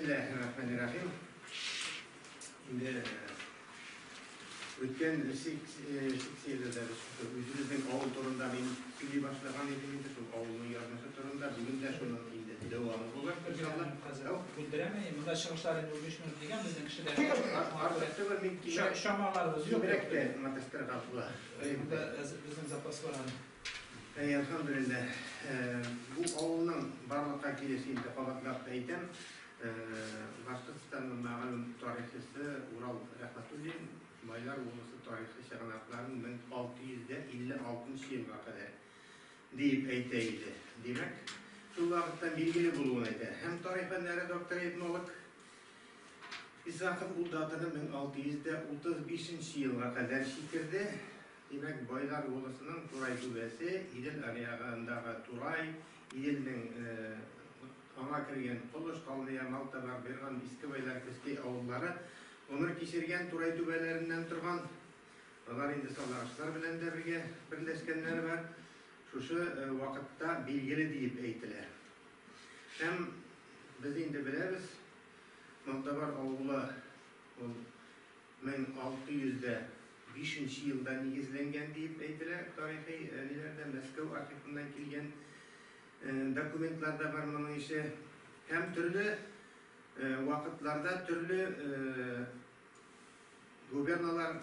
Бисмиллаһир-рахманир-рахим. Инде үткән секциядә дә без шушы үзебезнең авыл турында мин сөйли башлаган идем инде, шул авылның язмышы турында. Бүген дә шуның инде дәвамы булыр, иншалла. Хәзер бүлдерәме? Монда чыгышлар инде 15 минут дигән безнең кешеләр. Артык түгел, мин кимрәк, Чамаларыбыз юк. Кимрәк тә маташтырырга була. Монда безнең запас бар әле. Әй, әлхәмдүлилләһ. Бу авылның барлыкка килеше инде кабатлап та әйтәм. Башкортстанның мәгълүм тарихчысы Урал Рәхмәтуллин Байлар вулысы тарихы чыганакларын 1656 елга кадәр диеп әйтә иде. Димәк, шул вакыттан билгеле булуын әйтә. Һәм тарих фәннәре докторы, этнолог Исаков ул датаны 1635 елга кадәр чикерде. Димәк, Байлар вулысының Турай түбәсе, Идел аръягындагы Турай, Иделнең аңа кергән Колыш, Калмыя, Малтабар, Берган, Иске Байлар, Көзкәй авыллары гомер кичергән Турай түбәләреннән торган. Алар инде салагачлар белән дә бергә берләшкәннәре бар. Шушы вакытта билгеле диеп әйтелә. Һәм без инде беләбез, Малтабар авылы ул 1605 нче елда нигезләнгән диеп әйтелә тарихи ниләрдә, Мәскәү архивыннан килгән документларда бар моның ише. Һәм төрле вакытларда төрле губерналар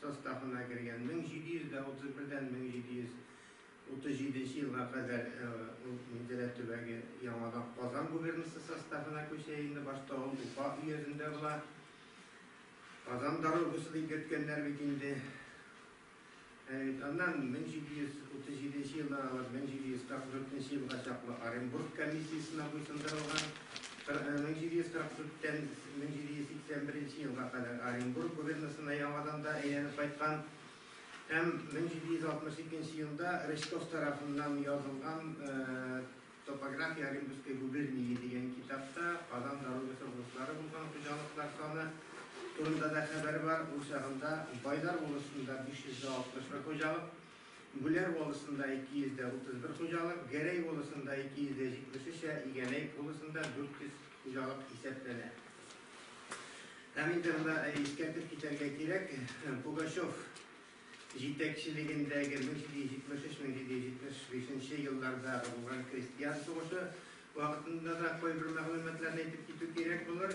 составына кергән. 1731дән 1737 нче елга кадәр ул Минзәлә төбәге яңадан Казан губернасы составына күчә инде. Башта ул Уфа өязендә була. Казан дорогасы дип йөрткәннәр бит инде. Ә бит аннан 1737 елдан алып 1744 елга чаклы Оренбург комиссиясенә буйсындырылган. 1744-тән 1781 елга кадәр Оренбург губернасына яңадан да әйләнеп кайткан. Һәм 1762 елда Рычков тарафыннан язылган Топография Оренбургской губернии дигән китапта Казан дорогасы урыслары булган хуҗалыклар саны турында да хәбәр бар. Ул чагында Байлар вулысында 561 хуҗалык, Бүләр вулысында 231 хуҗалык, Гәрәй вулысында 273, ә Игәнәй вулысында 400 хуҗалык исәпләнә. Һәм инде монда искәртеп китәргә кирәк, Пугачев җитәкчелегендәге 1773-1775 еллардагы булган крестьян сугышы вакытында да кайбер мәгълүматларны әйтеп китү кирәк булыр.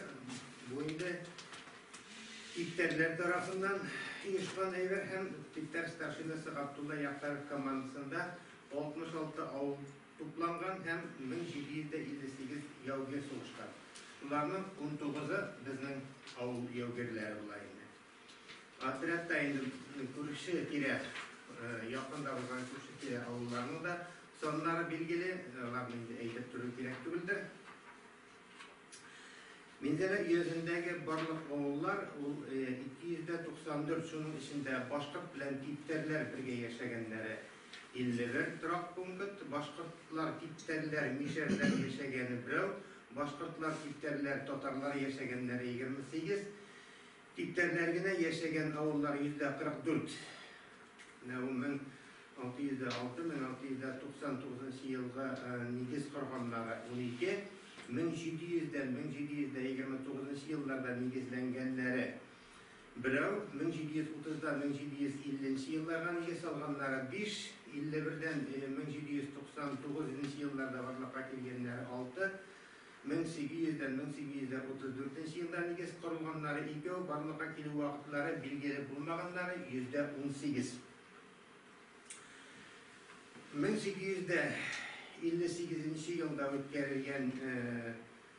Бу инде типтәрләр тарафыннан оешкан әйбер һәм типтәр старшинасы Габдулла Ягъфәров командасында 66 авыл тупланган һәм 1758 яугир сугышкан. Шуларның 19-ы безнең авыл яугирләре була инде. Отрядта инде күрше-тирә, якында булган күрше-тирә авылларның да саннары билгеле, аларны инде әйтеп тору кирәк түгелдер. Минзәлә өязендәге барлык авыллар ул 294, шуның эчендә башкорт белән типтәрләр бергә яшәгәннәре 51 торак пункт, башкортлар, типтәрләр, мишәрләр яшәгәне берәү, башкортлар, типтәрләр, татарлар яшәгәннәре 28, Типтәрләр генә яшәгән авыллар 44%. Менә бу 1606, 1699 елгы нигез корганнары 12, 1700дән 1729 елларда нигезләнгәннәре берәү, 1730-дан 1750 елларга нигез салганнары 5, 51дән 1799 елларда барлыкка килгәннәре 6, 1800 дән 1834 нче елда нигез корылганнары икәү, барлыкка килү вакытлары билгеле булмаганнары 18%. 1858 нче елда үткәрелгән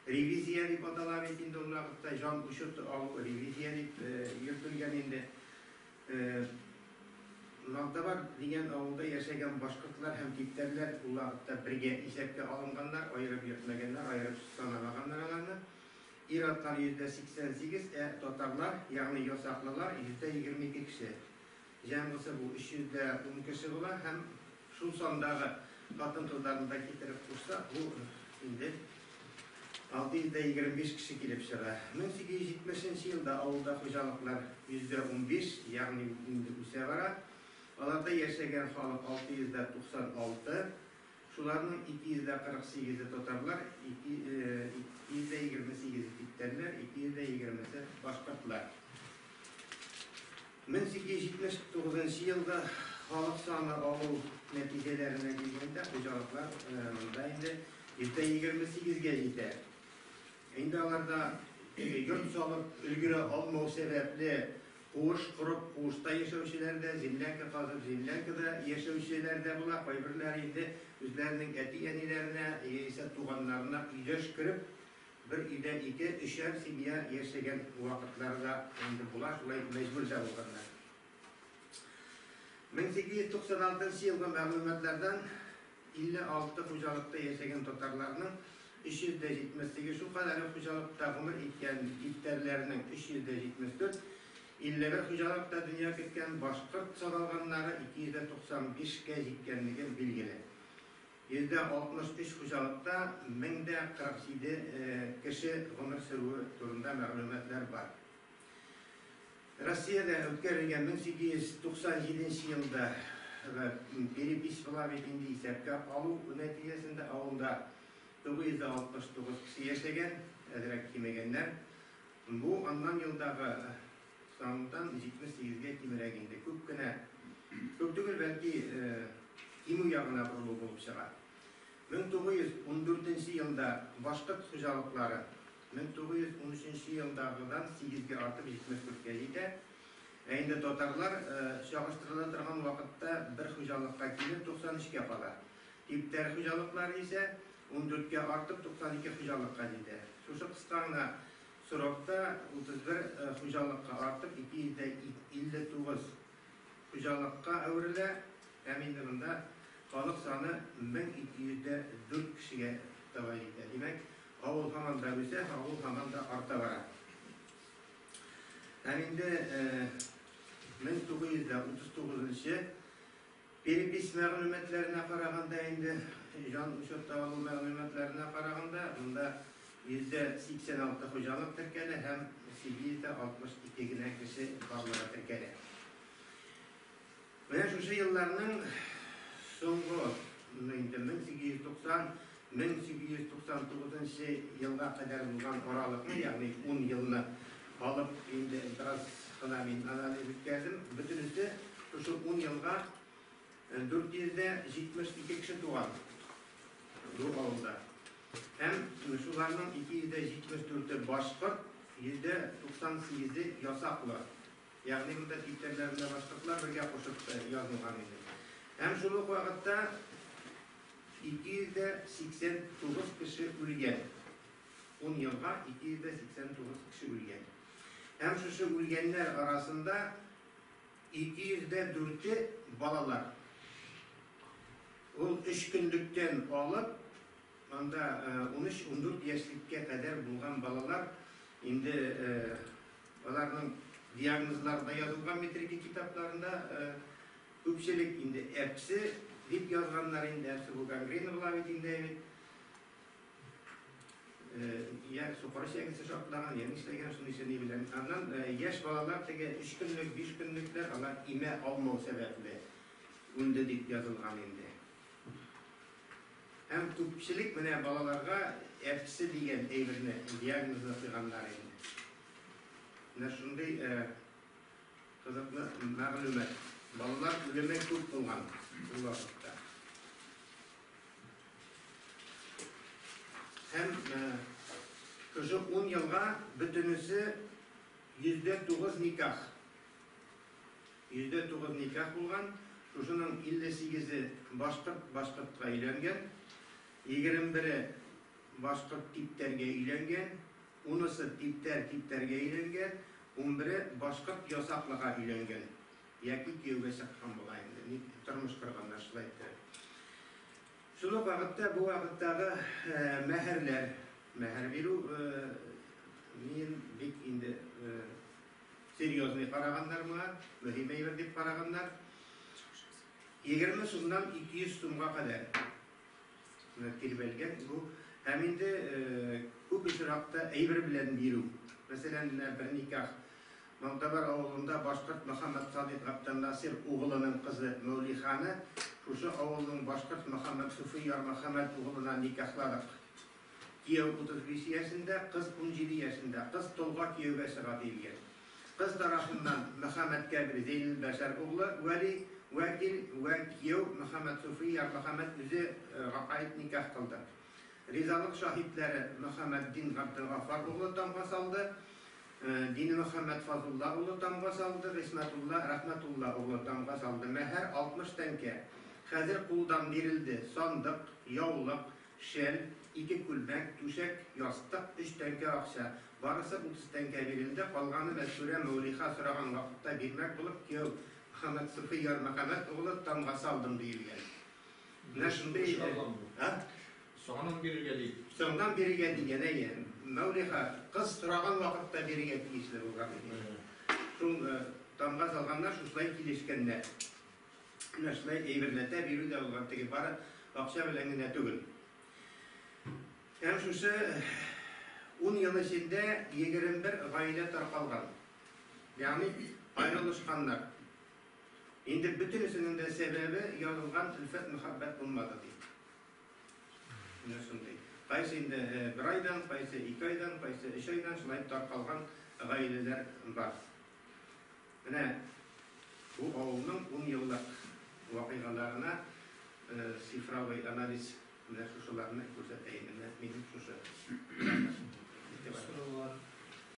ревизия дип атала бит инде ул вакытта, җан учеты алу ревизия дип йөртелгән инде. Малтабар дигән авылда яшәгән башкортлар һәм типтәрләр ул вакытта бергә исәпкә алынганнар, аерып йөртмәгәннәр, аерып санамаганнар аларны. Ир-атлар 88%, ә татарлар, ягъни ясаклылар 22% кеше. Җәмгысы бу 310 кеше була һәм шул сандагы хатын-кызларны да китереп кушсак, бу инде 625 кеше килеп чыга. 1870 нче елда авылда хуҗалыклар 15%, ягъни инде үсә бара. Аларда яшәгән халык 696. Шуларның 248-е татарлар, 228-е типтәрләр, 220-се башкортлар. 1879 елда халык саны алу нәтиҗәләренә килгәндә, хуҗалыклар монда инде 28-гә җитә. Инде аларда йорт салып өлгерә алмау сәбәпле куыш корып, куышта яшәүчеләр дә, землянка казып, землянкада яшәүчеләр дә була. Кайберләре инде үзләренең әти-әниләренә яисә туганнарына өйдәш кереп, бер өйдә ике, өчәр семья яшәгән вакытлары да инде була, шулай мәҗбүр дә булганнар. 1896 елгы мәгълүматлардан 56 хуҗалыкта яшәгән татарларның 378, шул кадәр үк хуҗалыкта гомер иткән типтәрләрнең 374, 51 хуҗалыкта дөнья көткән башкорт саналганнары 295 кә җиткәнлеге билгеле. 63 хуҗалыкта 1047 кеше гомер сөрүе турында мәгълүматлар бар. Россиядә үткәрелгән 1897 елда перепись була бит инде, исәпкә алу нәтиҗәсендә авылда 969 кеше яшәгән, әзрәк кимегәннәр. Бу аннан елдагы сандан 78-гә кимрәк инде. Күп кенә, күп түгел, бәлки кимү ягына борылу булып чыга. 1914 елда башкорт хуҗалыклары 1913 елдагыдан 8-гә артып 74-кә җитә. Ә инде татарлар чагыштырыла торган вакытта бер хуҗалыкка килеп 93-кә кала. Типтәр хуҗалыклары исә 14-кә артып 92 хуҗалыкка җитә. Шушы кыска гына срокта 31 хуҗалыкка артып 259 хуҗалыкка әверелә. Һәм инде монда халык саны 1204 кешегә таба җитә. Димәк, авыл һаман да үсә, авыл һаман да арта бара. Һәм инде 1939 перепись мәгълүматларына караганда, инде җан учетта алу мәгълүматларына караганда, монда 86 хуҗалык теркәлә һәм 862 генә кеше барлыгы теркәлә. Менә шушы елларның соңгы, инде 1890-1899 елга кадәр булган аралыкны, ягъни 10 елны алып, инде бераз кына мин анализ үткәрдем. Бөтенесе шушы 10 елга 472 кеше туган бу авылда. Һәм шуларның 274-е башкорт, 98-е ясаклы. Ягъни монда типтәрләр белән башкортлар бергә кушып язылган иде. Һәм шул ук вакытта 289 кеше үлгән. 10 елга 289 кеше үлгән. Һәм шушы үлгәннәр арасында 204-е балалар. Ул 3 көнлектән алып, анда 13-14 яшьлеккә кадәр булган балалар, инде аларның диагнозлары да язылган метрика китапларында, күпчелек инде әпсе дип язганнар инде, әпсе бу гангрена була бит инде бит. Я сукыр эчәгесе шартлаган, я нишләгән, шуны исә ни белән. Аннан яшь балалар теге 3 көнлек, 5 көнлекләр алар имә алмау сәбәпле үлде дип язылган инде. Һәм күпчелек менә балаларга әпсе дигән әйберне, диагнозны куйганнар инде. Менә шундый кызыклы мәгълүмат. Балалар үлеме күп булган ул вакытта. Һәм шушы 10 елга бөтенесе 9% никах. 9% никах булган. Шушының 58-е башкорт башкортка өйләнгән, 21-е башкорт типтәргә өйләнгән, 10-ысы типтәр типтәргә өйләнгән, 11-е башкорт ясаклыга өйләнгән. Яки кияүгә чыккан була инде. Тормыш корганнар шулай итеп. Шул ук вакытта бу вакыттагы мәһәрләр, мәһәр бирү мин бик инде серьезный караганнар моңа, мөһим әйбер дип караганнар. 20 сумнан 200 сумга кадәр тирбәлгән бу. Һәм инде күп очракта әйбер белән бирү. Мәсәлән, менә бер никах Малтабар авылында башкорт Мөхәммәд Садыйк Габденнасир угылының кызы Мәүлиханы Шушы авылның башкорт Мөхәммәтсуфи Ярмөхәммәт угылына никахладык. Кияү 35 яшендә, кыз 17 яшендә. Кыз толга кияүгә чыга диелгән. Кыз тарафыннан Мөхәммәткәбир Зәйнелбәшәр углы вәли, вәкил, вә кияү Мөхәммәтсуфи Ярмөхәммәт үзе гакаид никах кылды. Ризалык шаһитләре Мөхәммәтдин Габделгафар углы тамга салды, Динемөхәммәт Фазулла углы тамга салды, Гыйсмәтулла Рәхмәтулла углы тамга салды. Мәһәр 60 тәңкә. Хәзер кулдан бирелде. Сандык, яулык, шәл, ике күлмәк, түшәк, ястык, өч тәңкә акча. Барысы 30 тәңкә бирелде, калганы Мәстүрә Мәүлиха сораган вакытта бирмәк булып кияү Мөхәммәтсуфи Ярмөхәммәт углы тамга салдым диелгән. Менә шундый. А? Соңыннан бирергә ди. Соңыннан бирергә дигән, әйе. Мәүлиха кыз сораган вакытта бирергә тиешле булган. Шул тамга салганнар, шушылай килешкәннәр. Менә шулай әйберләтә бирү дә булган, теге бары акча белән генә түгел. Һәм шушы 10 ел эчендә 21 гаилә таркалган. Ягъни аерылышканнар. Инде бөтенесенең дә сәбәбе язылган өлфәт мәхәббәт булмады ди. Менә шундый. Кайсы инде бер айдан, кайсы ике айдан, кайсы өч айдан шулай таркалган гаиләләр бар. Менә бу авылның 10 еллык вакыйгаларына цифровой анализ менә шушыларны күрсәтә инде. Менә минем шушы. Сораулар.